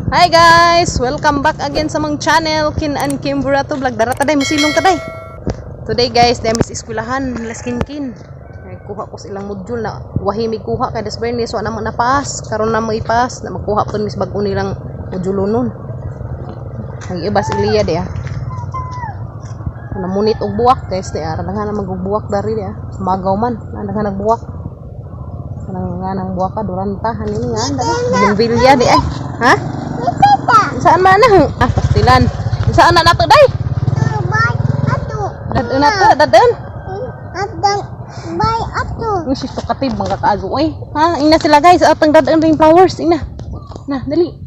Hi guys! Welcome back again sa among channel, Kin and Kim Burato Vlog. Dara ta day, musilong ta day. Today guys, day mis eskwelahan, las kin kin. Kuha ko sa ilang module na wahi mi kuha kay das Bernice wa na mo napass. Karon na mo ipass na magkuha pud mis bag-o nilang module nun. Ang iba si Lia di ah. Namunit og buwak guys di ah. Daghan na magbuwak dari di ah. Magaw man, daghan nagbuwak. Kanang nga nang buwak ka duranta hanin nga Bougainvillea di ay. Ha? Saan man na? Ah, pastilan. Saan na nato day? Bay ato. Dadun na to, dadun. Atang bay ato. Uy, sis to katib mga kaazo oy. Ha, ina sila guys, atang dadun ring flowers ina. Na, dali.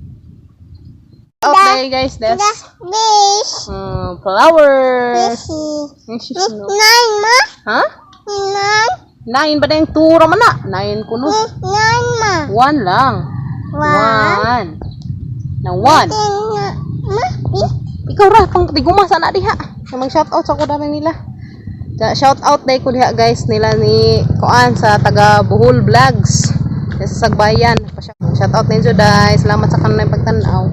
Out day guys, The that's fish. Flowers. Fishy. Uy, sis, no. Nine ma. Ha? Nine. Nine ba dayang tura man na? Nine kuno. Nine ma. One lang. One. One. Na one. Ten na ma. Ikaw ra pang tiguma sana diha. Namang shout out sa ko dami nila. Shout out day ko diha guys nila ni kuan sa taga Bohol Vlogs sa Sagbayan. Shout out ninyo day. Salamat sa kanang pagtan-aw.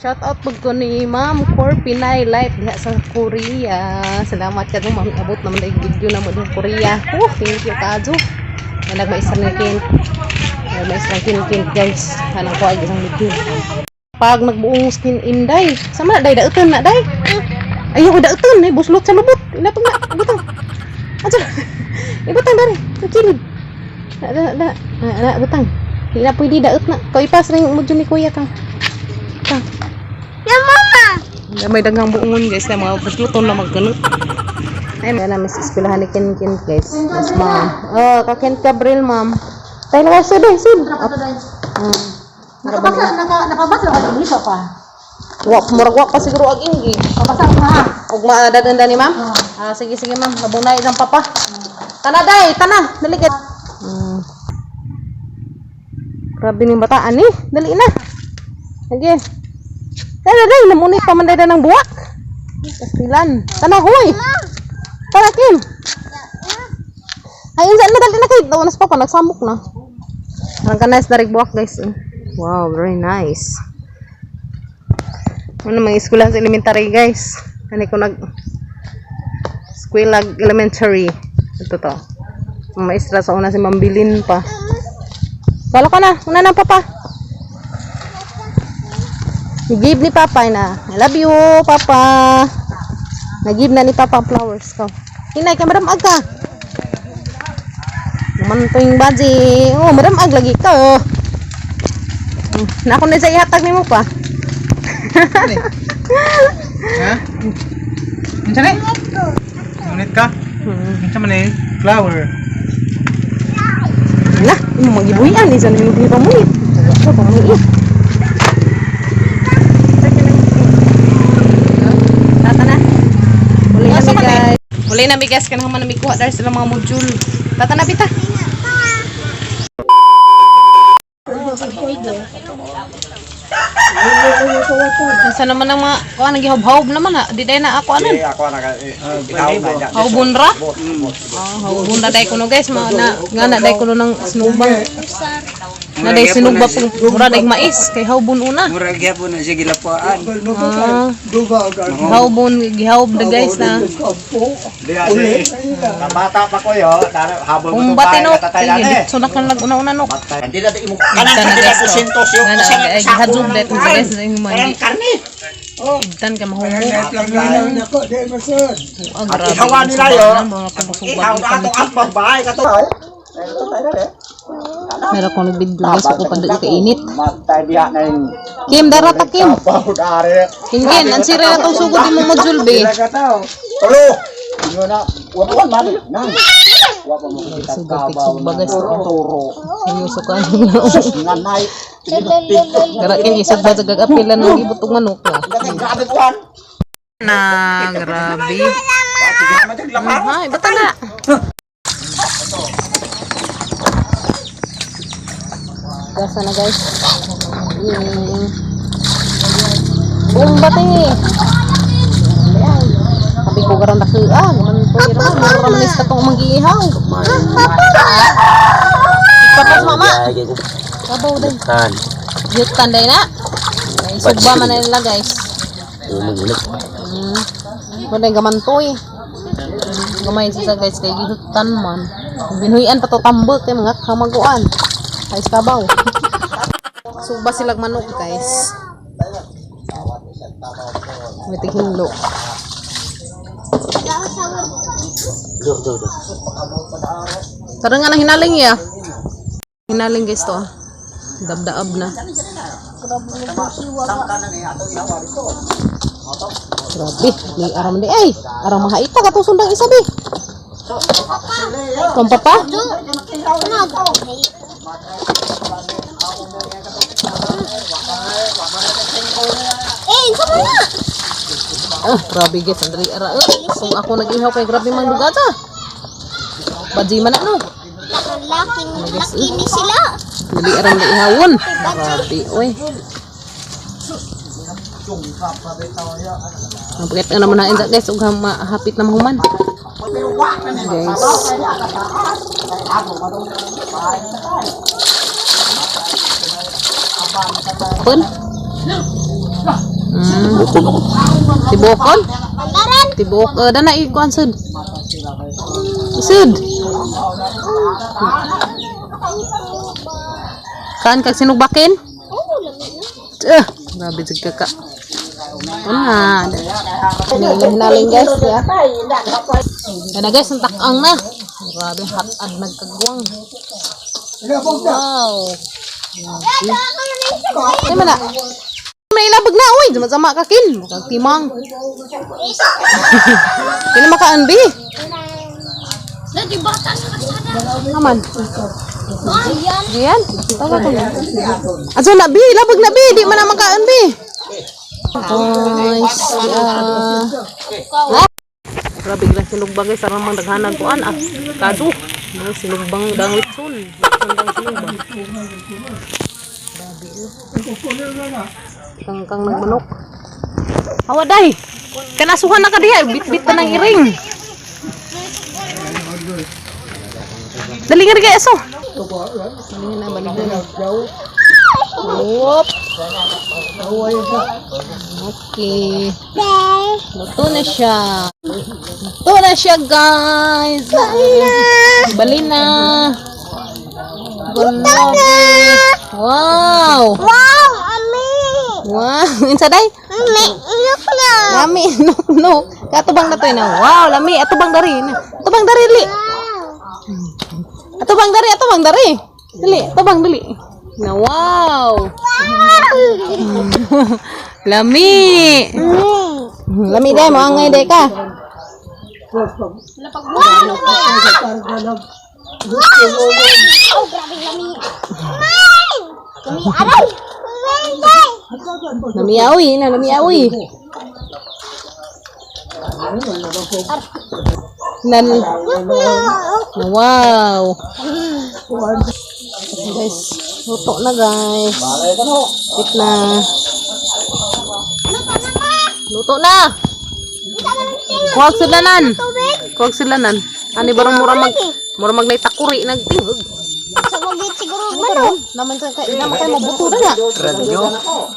Shout out pud ko ni Ma'am Cor Pinay Life diha sa Korea. Salamat ka ma'am, abot naman day video na mo diha Korea. Oh, thank you kajo. Na nagmaistra ni kin. Nagmaistra kin kin guys. Kanang ko ay isang video. Pag nagbuong skin inday, sama na day dauton na day. Ayaw ko dauton, ay buslot sa lubot. Inapang na, ibutang. Aja. Ibutang dari, sa kilid. Na na na, na, na butang. Hindi na pwede daot na. Kau ipas rin mo ni kuya kang. Kang. Na mama. May daghang buongon guys na mga busloton na magganot. Ay, may namin sa eskwelahan ni Ken Ken guys. Yes, ma'am. Oh, ka Ken Gabriel, ma'am. Tayo na sud, eh, sud. Ah. Nakabasa, nakabasa ka sa English pa. Wa, murag wa pa siguro ang English. Kabasa ko ha. Ug maadadan ni ma'am? Ah, sige sige ma'am, mabunay isang papa. Tana day, tana, dali ka. Grabe ning bataan ni, dali na. Sige. Tana day, namunit pa man day ng buwak. Kastilan. Tana hoy. Tana Kim. Ayun saan na dali na kay daw nas papa nagsamok na. Ang ka nice na rig buwak guys. Eh. Wow, very nice. Ano mga eskwela sa elementary guys. Ano ko nag Eskwela Elementary. Ito to. Ang maestra sa una si Mambilin pa. Kala ka na. Una na papa. I-give ni papa na. I love you, papa. Nag-give na ni papa ang flowers ko. Hinay ka, madam ag ka. Mantoing baji. Oh, madam ag lagi ka. Na ako na sa ihatag nimo pa. Ha? Unsa ni? Ngunit ka? Unsa man eh? Flower. Na, imo magibuhian isa nimo pamunit. Ako pamunit. Tata na. Uli na mi guys. Uli na mi guys kanang man mi kuha dahil sila mga module. Tata na bita. Asa naman ang mga kuha nagihawb-hawb naman ha. Di day na ako anon. Ako na ikaw na Hawbon ra? Ah, hawbon ra day kuno guys, mga na nga na day kuno ng sinubang. Na day sinugba pang mura day mais kay hawbon una. Murag gyapon na siya gilapaan. Ah, hawbon gihawb na guys na. Bata pa ko yo, habol mo Kung itong bati bahay no, katatay sige, na eh. so na kan lag una-una no. Hindi na imo Kita kanang na sa guys to. kusintos yung Nga na sa ay gihadzob day kung guys na yung Kanang mandi. karne. Igtan ka mahumo. Ah, At grabe. ihawa Yung nila yo. suba na, mga pagkasubag Ihaw yung na atong kami. ang bahay kato. Meron akong nag-video guys, ako pa doon kainit. Matay diha na yung Kim, darata Kim. kapaw dari. Kingin, ang sira na itong sugod mo module be. Tulo. Ingon na, wa pa man nang. Wa pa mo kita Sugat, kabaw. sugba, guys. Turo. Seryoso ka. Nganay. Gara kini isag ba sa gagapilan ng ibutong manok na. Grabe kuan. Na, grabe. Sige naman dyan, lamar. Ay, bata na. Gasa na guys. Bomba te. Sabi ko garan daki ah, naman po ira mura man is katong magiihaw. Papas mama. Kabaw day. Tan. Yutan day na. Sugba man na nila, guys. Oo, mag-ilag. Wala yung gamantoy. Gamay sa guys kay gihutan man. Binuhian pa to tambok kay mga kamaguan. Ay kabaw. Suba silag manok, guys. May tighinlo. Do, do, do. Tara nga na hinaling ya. Hinaling, guys, to. Dabdaab na. Grabe, may aram di ay. Aram mahaita katong sundang isa bi. Kung papa? Eh, sama na. Ah, grabe guys, andali ara. Eh. Kung ako nag-ihaw kay grabe man dugata. Badji man ano. Laki, laki ni sila. Dali aram na ihawon. Grabe, oy. Mapakit na naman na guys, ug hapit na mahuman. Guys. Pun. Tibokon? Pandaran. Tibok. Eh, dana ikuan sud. Sud. Kaan kag sinugbakin? Oh, lami na. Eh, grabe jud ka ka. Una. Hinaling, guys, ya. Kana guys, ang takang na. Grabe hatad nagkagwang. Wow. Grabe. Ay mana. May ilabag na oy, sama ka kin. Kag timang. Kini makaan bi. Lagi bata sa kasada. Aman. Ayan. Diyan. Tawa ko. Aso na bi, labag na bi, di man na makaan bi. Guys, yeah. Ah. Grabe lang sinugbang guys, sarang mang daghanag kuan ah. Kado. Mga sinugbang dang litson. Litson dang sinugbang. Grabe. Kang kang nagmanok. Hawa day. Kanasuhan na ka diha, bitbit pa ng iring. Dali nga rin aso. Dali na, balik na. Whoop. Okay. Luto na siya. Luto na siya, guys. Bali na. Grabe. Wow. Wow, ami. Wow. Insa day? Ami, inok na. Lami. No, no. Katubang na to na. Wow, lami. Atubang dari. Atubang dari, li. Wow. Atubang dari, atubang dari. Dali, atubang dali. Na wow. Lami. Lami day mo angay day ka. Oh, grabe lami. May! Lami, aray! May, day! Lami awi na, lami awi. Nan na wow. Guys, luto na guys. Wait na. Luto na. Kuwag sulanan. Kuwag sulanan. Ani barang mura mag nay takuri nagtingog. Sa wagit siguro manok. Naman sa kay naman kay mabuto na na.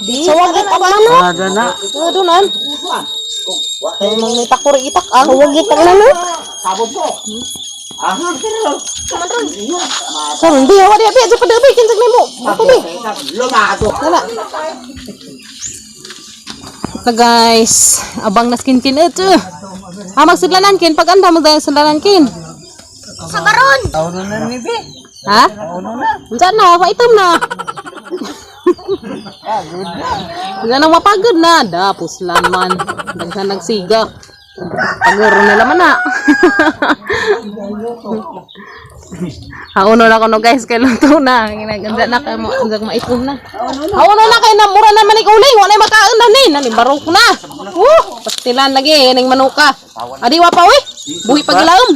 Di. Sa wagit ang manok. Ada na. Ah, doon. Ay, mang may takuri itak ang. Sa wagit ang manok. Sa hindi wa di abi pa dabi kinsag nimo. Buto bi. Wala. Na guys, abang na skin kin ito. Ah, magsudlanan kin pag anda magdayon sudlanan kin. Sa baron. Tawon na ni Bi. Ha? Unsa na, paitom na. Wala nang mapagod na. Da, puslan man. Daghan nagsiga. Paguro na laman na. Hauno na kono guys kay luto na. Ginaganda na kay mo hanggang maitom na. Hauno na kay na mura na man uling, wala makaon na ni. Nani barok na. Pastilan lagi ning manuka. Adi wa pa oy. Buhi pagilaom.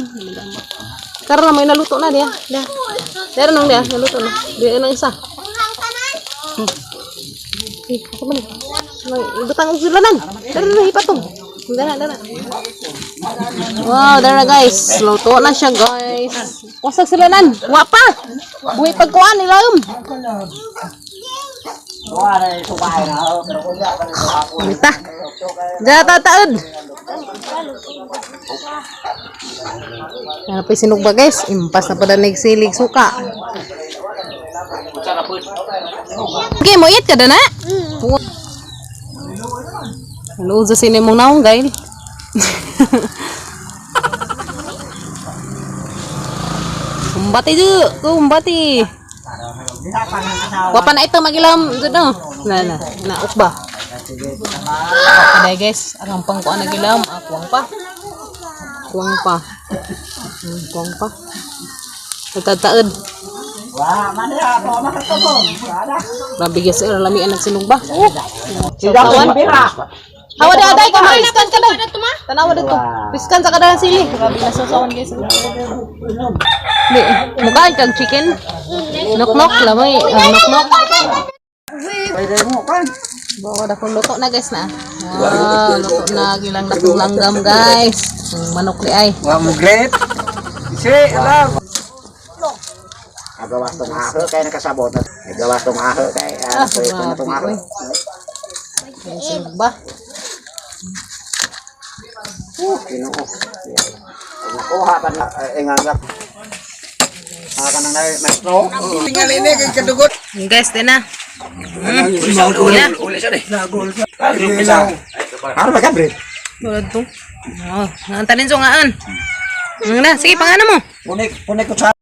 Karon na may naluto na diya. Diya. Diya nang diya, naluto na. Diya nang isa. Eh, ako man. May ibutang og sulanan. Dara na ipatong. Dara, dara. Wow, dara guys. Luto na siya, guys. Wasag sulanan. Wa pa. Buhi pagkuan ilaom. Mita. Diya taod. Ano pa yung sinugba, guys? Impas na pa nagsilig suka. Okay, mo eat ka na na? Ano sa sini mong naong, gail? Kumbati ju, kumbati. Wapa na ito magilam jud no. Na na, na ukba. Kaday guys, ang pang kuan nagilam, ah, kuwang pa. Kuwang pa. Kuwang pa. Nagtataod. Wah, mana ya? Apa mah ketemu? Ada. Grabe guys, eh, lami ang sinugba. Oh. Tidak pira. Hawa da aday ka mariskan ka day. Tanawa dito. Riskan sa kadalang sili. Grabe na sausawan guys. Di, mukhaan kag chicken. Noknok lamay, ah, noknok. Pwede mo kan. Bawa da kung luto na guys na. Wow, luto na gilang dakong langgam guys. Ang manok di ay. Wa mo great. Si, alam. Agawas tong aho kay nakasabot. Agawas tong aho kay Ah, ito na tong grabe, aho. oy. Ang sinugba. Ginoo. Nakuha pa na ingagak. Ah, kanang na maestro. Tingali ni kay kadugot. Guys, di na. Uli siya ni. Ano ba ka, bre? Tulad to. Oh, ang talin so ngaan. Ang na, sige pangana mo. Punik, punik ko sa